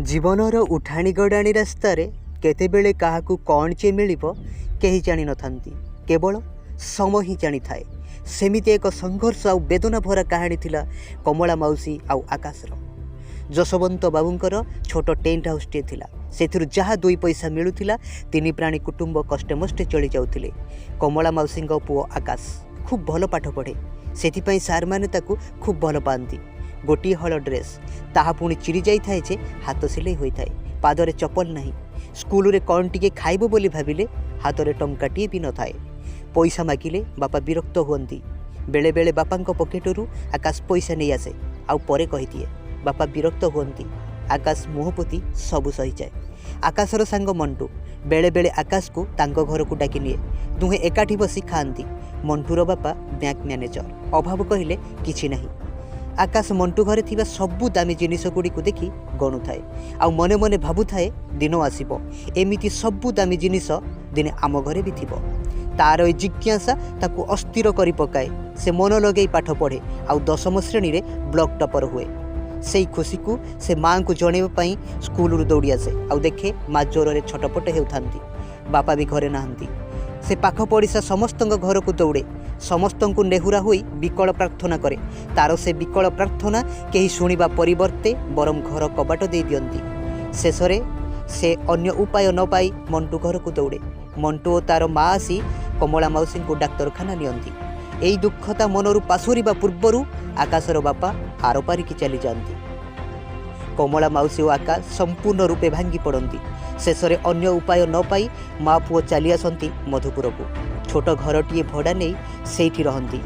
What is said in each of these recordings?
ଜୀବନର ଉଠାଣି ଗଡ଼ାଣି ରାସ୍ତାରେ କେତେବେଳେ କାହାକୁ କ'ଣ ଯେ ମିଳିବ, କେହି ଜାଣିନଥାନ୍ତି। କେବଳ ସମୟ ହିଁ ଜାଣିଥାଏ। ସେମିତି ଏକ ସଂଘର୍ଷ ଆଉ ବେଦନା ଭରା କାହାଣୀ ଥିଲା କମଳା ମାଉସୀ ଆଉ ଆକାଶର। ଯଶୋବନ୍ତ ବାବୁଙ୍କର ଛୋଟ ଟେଣ୍ଟ ହାଉସ୍ଟିଏ ଥିଲା। ସେଥିରୁ ଯାହା ଦୁଇ ପଇସା ମିଳୁଥିଲା, ତିନି ପ୍ରାଣୀ କୁଟୁମ୍ବ କଷ୍ଟେମଷ୍ଟେ ଚଳି ଯାଉଥିଲେ। କମଳା ମାଉସୀଙ୍କ ପୁଅ ଆକାଶ ଖୁବ୍ ଭଲ ପାଠ ପଢ଼େ। ସେଥିପାଇଁ ସାର୍ମାନେ ତାକୁ ଖୁବ୍ ଭଲ ପାଆନ୍ତି। ଗୋଟିଏ ହଳ ଡ୍ରେସ୍, ତାହା ପୁଣି ଚିରି ଯାଇଥାଏ ଯେ ହାତ ସିଲେଇ ହୋଇଥାଏ। ପାଦରେ ଚପଲ ନାହିଁ। ସ୍କୁଲରେ କ'ଣ ଟିକେ ଖାଇବ ବୋଲି ଭାବିଲେ ହାତରେ ଟଙ୍କାଟିଏ ବି ନଥାଏ। ପଇସା ମାଗିଲେ ବାପା ବିରକ୍ତ ହୁଅନ୍ତି। ବେଳେବେଳେ ବାପାଙ୍କ ପକେଟରୁ ଆକାଶ ପଇସା ନେଇ ଆସେ ଆଉ ପରେ କହିଦିଏ। ବାପା ବିରକ୍ତ ହୁଅନ୍ତି। ଆକାଶ ମୁହଁ ପୋତି ସବୁ ସହିଯାଏ। ଆକାଶର ସାଙ୍ଗ ମଣ୍ଟୁ ବେଳେବେଳେ ଆକାଶକୁ ତାଙ୍କ ଘରକୁ ଡାକି ନିଏ। ଦୁହେଁ ଏକାଠି ବସି ଖାଆନ୍ତି। ମଣ୍ଟୁର ବାପା ବ୍ୟାଙ୍କ ମ୍ୟାନେଜର। ଅଭାବ କହିଲେ କିଛି ନାହିଁ। ଆକାଶ ମଣ୍ଟୁ ଘରେ ଥିବା ସବୁ ଦାମୀ ଜିନିଷ ଗୁଡ଼ିକୁ ଦେଖି ଗଣୁଥାଏ ଆଉ ମନେ ମନେ ଭାବୁଥାଏ, ଦିନ ଆସିବ, ଏମିତି ସବୁ ଦାମୀ ଜିନିଷ ଦିନେ ଆମ ଘରେ ବି ଥିବ। ତାର ଏ ଜିଜ୍ଞାସା ତାକୁ ଅସ୍ଥିର କରି ପକାଏ। ସେ ମନ ଲଗେଇ ପାଠ ପଢ଼େ ଆଉ 10ମ ଶ୍ରେଣୀରେ ବ୍ଲକ୍ ଟପର ହୁଏ। ସେଇ ଖୁସିକୁ ସେ ମାଆଙ୍କୁ ଜଣାଇବା ପାଇଁ ସ୍କୁଲରୁ ଦୌଡ଼ି ଆସେ ଆଉ ଦେଖେ ମା ଜ୍ୱରରେ ଛଟପଟ ହେଉଥାନ୍ତି। ବାପା ବି ଘରେ ନାହାନ୍ତି। ସେ ପାଖ ପଡ଼ିଶା ସମସ୍ତଙ୍କ ଘରକୁ ଦୌଡ଼େ। ସମସ୍ତଙ୍କୁ ନେହୁରା ହୋଇ ବିକଳ ପ୍ରାର୍ଥନା କରେ। ତାର ସେ ବିକଳ ପ୍ରାର୍ଥନା କେହି ଶୁଣିବା ପରିବର୍ତ୍ତେ ବରଂ ଘର କବାଟ ଦେଇ ଦିଅନ୍ତି। ଶେଷରେ ସେ ଅନ୍ୟ ଉପାୟ ନ ପାଇ ମଣ୍ଟୁ ଘରକୁ ଦୌଡ଼େ। ମଣ୍ଟୁ ଓ ତାର ମା ଆସି କମଳା ମାଉସୀଙ୍କୁ ଡାକ୍ତରଖାନା ନିଅନ୍ତି। ଏଇ ଦୁଃଖ ତା ମନରୁ ପାଶୋରିବା ପୂର୍ବରୁ ଆକାଶର ବାପା ଆରପାରିକି ଚାଲିଯାଆନ୍ତି। କମଳା ମାଉସୀ ଓ ଆକାଶ ସମ୍ପୂର୍ଣ୍ଣ ରୂପେ ଭାଙ୍ଗି ପଡ଼ନ୍ତି। ଶେଷରେ ଅନ୍ୟ ଉପାୟ ନ ପାଇ ମା ପୁଅ ଚାଲି ଆସନ୍ତି ମଧୁପୁରକୁ। ଛୋଟ ଘରଟିଏ ଭଡ଼ା ନେଇ ସେଇଠି ରହନ୍ତି।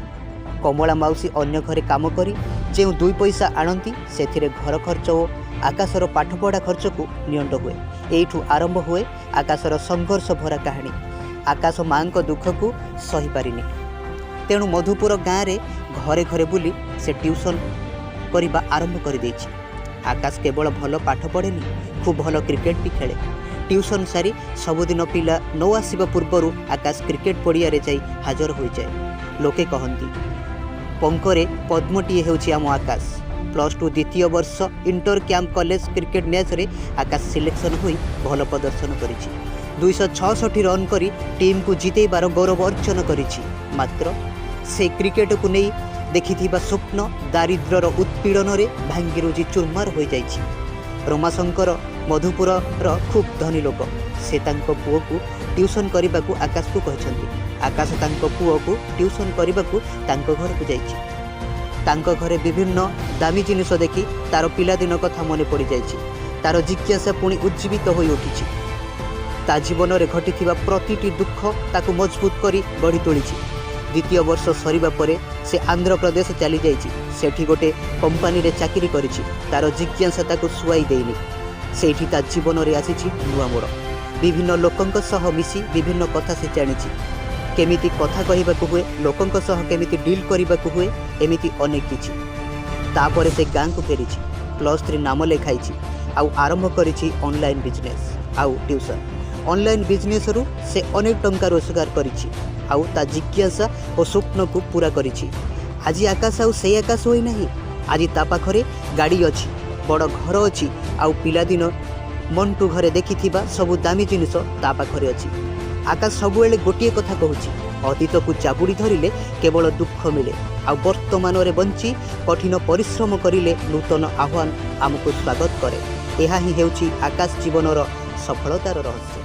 କମଳା ମାଉସୀ ଅନ୍ୟ ଘରେ କାମ କରି ଯେଉଁ ଦୁଇ ପଇସା ଆଣନ୍ତି, ସେଥିରେ ଘର ଖର୍ଚ୍ଚ ଓ ଆକାଶର ପାଠପଢ଼ା ଖର୍ଚ୍ଚକୁ ନିଅଣ୍ଟ ହୁଏ। ଏଇଠୁ ଆରମ୍ଭ ହୁଏ ଆକାଶର ସଂଘର୍ଷ ଭରା କାହାଣୀ। ଆକାଶ ମାଙ୍କ ଦୁଃଖକୁ ସହିପାରିନି। ତେଣୁ ମଧୁପୁର ଗାଁରେ ଘରେ ଘରେ ବୁଲି ସେ ଟ୍ୟୁସନ୍ କରିବା ଆରମ୍ଭ କରିଦେଇଛି। ଆକାଶ କେବଳ ଭଲ ପାଠ ପଢ଼େନି, ଖୁବ୍ ଭଲ କ୍ରିକେଟ୍ ବି ଖେଳେ। ଟ୍ୟୁସନ୍ ସାରି ସବୁଦିନ ପିଲା ନ ଆସିବା ପୂର୍ବରୁ ଆକାଶ କ୍ରିକେଟ୍ ପଡ଼ିଆରେ ଯାଇ ହାଜର ହୋଇଯାଏ। ଲୋକେ କହନ୍ତି, ପଙ୍କରେ ପଦ୍ମଟିଏ ହେଉଛି ଆମ ଆକାଶ। +2 ଦ୍ୱିତୀୟ ବର୍ଷ ଇଣ୍ଟର କ୍ୟାମ୍ପ କଲେଜ କ୍ରିକେଟ୍ ମ୍ୟାଚ୍ରେ ଆକାଶ ସିଲେକ୍ସନ୍ ହୋଇ ଭଲ ପ୍ରଦର୍ଶନ କରିଛି। 266 ରନ୍ କରି ଟିମ୍କୁ ଜିତେଇବାର ଗୌରବ ଅର୍ଜନ କରିଛି। ମାତ୍ର ସେ କ୍ରିକେଟକୁ ନେଇ ଦେଖିଥିବା ସ୍ୱପ୍ନ ଦାରିଦ୍ର୍ୟର ଉତ୍ପୀଡ଼ନରେ ଭାଙ୍ଗିରୁଜି ଚୁରମାର ହୋଇଯାଇଛି। ରମାଶଙ୍କର ମଧୁପୁରର ଖୁବ୍ ଧନୀ ଲୋକ। ସେ ତାଙ୍କ ପୁଅକୁ ଟ୍ୟୁସନ୍ କରିବାକୁ ଆକାଶକୁ କହିଛନ୍ତି। ଆକାଶ ତାଙ୍କ ପୁଅକୁ ଟ୍ୟୁସନ୍ କରିବାକୁ ତାଙ୍କ ଘରକୁ ଯାଇଛି। ତାଙ୍କ ଘରେ ବିଭିନ୍ନ ଦାମୀ ଜିନିଷ ଦେଖି ତାର ପିଲାଦିନ କଥା ମନେ ପଡ଼ିଯାଇଛି। ତାର ଜିଜ୍ଞାସା ପୁଣି ଉଜ୍ଜୀବିତ ହୋଇ ଉଠିଛି। ତା ଜୀବନରେ ଘଟିଥିବା ପ୍ରତିଟି ଦୁଃଖ ତାକୁ ମଜବୁତ କରି ଗଢ଼ି ତୋଳିଛି। ଦ୍ୱିତୀୟ ବର୍ଷ ସରିବା ପରେ ସେ ଆନ୍ଧ୍ରପ୍ରଦେଶ ଚାଲିଯାଇଛି। ସେଠି ଗୋଟେ କମ୍ପାନୀରେ ଚାକିରି କରିଛି। ତାର ଜିଜ୍ଞାସା ତାକୁ ଶୁଆଇ ଦେଇନି। ସେଇଠି ତା ଜୀବନରେ ଆସିଛି ନୂଆ ମୋଡ଼। ବିଭିନ୍ନ ଲୋକଙ୍କ ସହ ମିଶି ବିଭିନ୍ନ କଥା ସେ ଜାଣିଛି। କେମିତି କଥା କହିବାକୁ ହୁଏ, ଲୋକଙ୍କ ସହ କେମିତି ଡିଲ୍ କରିବାକୁ ହୁଏ, ଏମିତି ଅନେକ କିଛି। ତାପରେ ସେ ଗାଁକୁ ଫେରିଛି, +3 ନାମ ଲେଖାଇଛି ଆଉ ଆରମ୍ଭ କରିଛି ଅନଲାଇନ୍ ବିଜନେସ୍ ଆଉ ଟ୍ୟୁସନ୍। ଅନଲାଇନ୍ ବିଜନେସ୍ରୁ ସେ ଅନେକ ଟଙ୍କା ରୋଜଗାର କରିଛି ଆଉ ତା ଜିଜ୍ଞାସା ଓ ସ୍ୱପ୍ନକୁ ପୂରା କରିଛି। ଆଜି ଆକାଶ ଆଉ ସେଇ ଆକାଶ ହୋଇନାହିଁ। ଆଜି ତା ପାଖରେ ଗାଡ଼ି ଅଛି, ବଡ଼ ଘର ଅଛି ଆଉ ପିଲାଦିନ ମଣ୍ଟୁ ଘରେ ଦେଖିଥିବା ସବୁ ଦାମୀ ଜିନିଷ ତା ପାଖରେ ଅଛି। ଆକାଶ ସବୁବେଳେ ଗୋଟିଏ କଥା କହୁଛି, ଅତୀତକୁ ଜାବୁଡ଼ି ଧରିଲେ କେବଳ ଦୁଃଖ ମିଳେ ଆଉ ବର୍ତ୍ତମାନରେ ବଞ୍ଚି କଠିନ ପରିଶ୍ରମ କରିଲେ ନୂତନ ଆହ୍ୱାନ ଆମକୁ ସ୍ୱାଗତ କରେ। ଏହା ହିଁ ହେଉଛି ଆକାଶ ଜୀବନର ସଫଳତାର ରହସ୍ୟ।